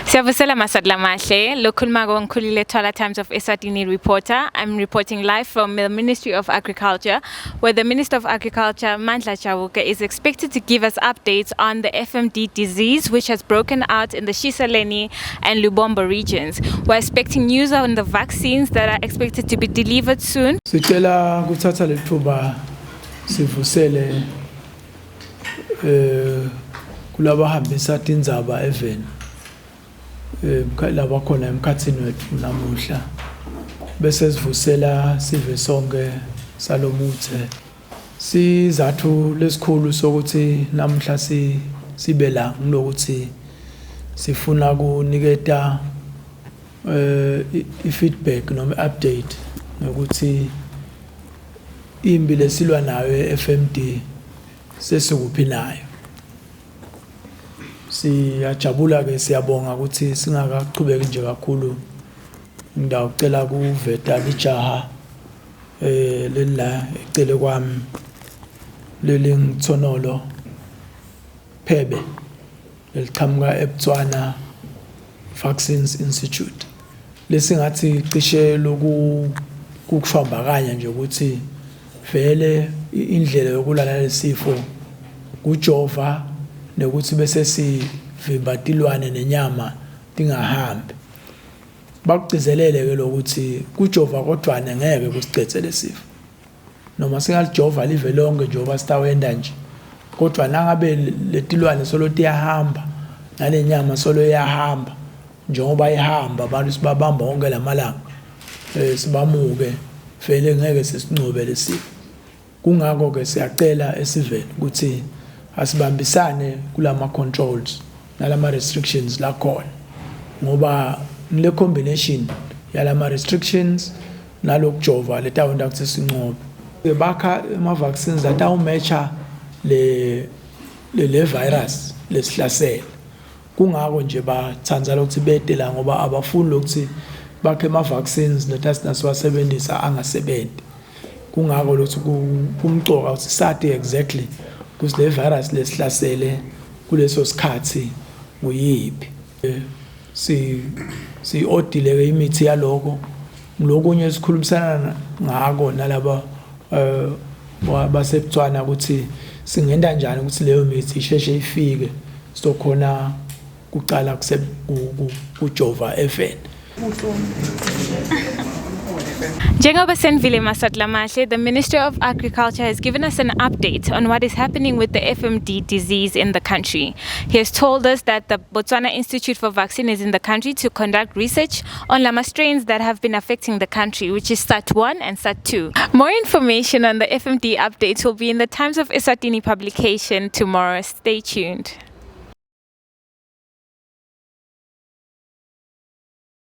Siyavusela Maswati lamahle, lokhulumako ngikhulile Twala, Times of Eswatini reporter. I'm reporting live from the Ministry of Agriculture, where the Minister of Agriculture, Mandla Chauke, is expected to give us updates on the FMD disease, which has broken out in the Shiselweni and Lubombo regions. We're expecting news on the vaccines that are expected to be delivered soon. Sicela kuthatha lethuba sivusele kulabahambisa tindzaba eveni labakhona emkhatsini wethu namuhla, bese sivusela sive sonke salomuthe. Sizathu lesikhulu sokuthi namuhla si sibe la ngilokuthi sifuna kuniketa i-feedback noma i-update ngokuthi impi lesilwa nayo e-FMD sesikuphi nayo. Siyajabula ke, siyabonga ukuthi singakachubeki nje kakhulu, ngidawucela kuveta lijaha leli la ecele kwami, leli ngithonolo Phebe, leliqhamuka eBotswana Vaccines Institute, lesingathi cishe loku kukushwambakanya nje ukuthi vele indlela yokulala lesifo kujova nekuthi bese sivimba tilwane nenyama tingahambi. Bakugcizelele ke lokuthi kujova kodvwane ngeke kusicedze lesifo, noma singalijova live lonke njengoba sitawenda nje, kodwa nangabe letilwane solo tiyahamba nale nyama solo iyahamba njengoba ihamba, abantu sibabamba wonke lamalanga, sibamuke, vele ngeke sisincobe lesifo. Kungakho ke siyacela esiveni ukuthi asibambisane kulama controls nalama restrictions lakhona, ngoba ngile combination yalama restrictions nalokujova letawenta ukuthi sincobe. Bakha ama vaccines atawumatcha le virus lesihlasela. Kungako nje batsandza lokuthi bete la, ngoba abafuni lokuthi bakhe ama vaccines netasina siwasebenzisa angasebenti. Kungako lokuthi kumcoka ukuthi sati exactly ukuthi le virus lesihlasele kuleso sikhathi nguyiphi. Si si-odile ke imithi yaloko. Lokunye sikhulumisana ngako nalaba baseBotswana ukuthi singenta njani ukuthi leyo mithi isheshe ifike, sokhona kucala kujova eveni. Njengoba senivile Maswati lamahle, the Ministry of Agriculture has given us an update on what is happening with the FMD disease in the country. He has told us that the Botswana Institute for Vaccine is in the country to conduct research on lama strains that have been affecting the country, which is SAT1 and SAT2. More information on the FMD updates will be in the Times of Eswatini publication tomorrow. Stay tuned.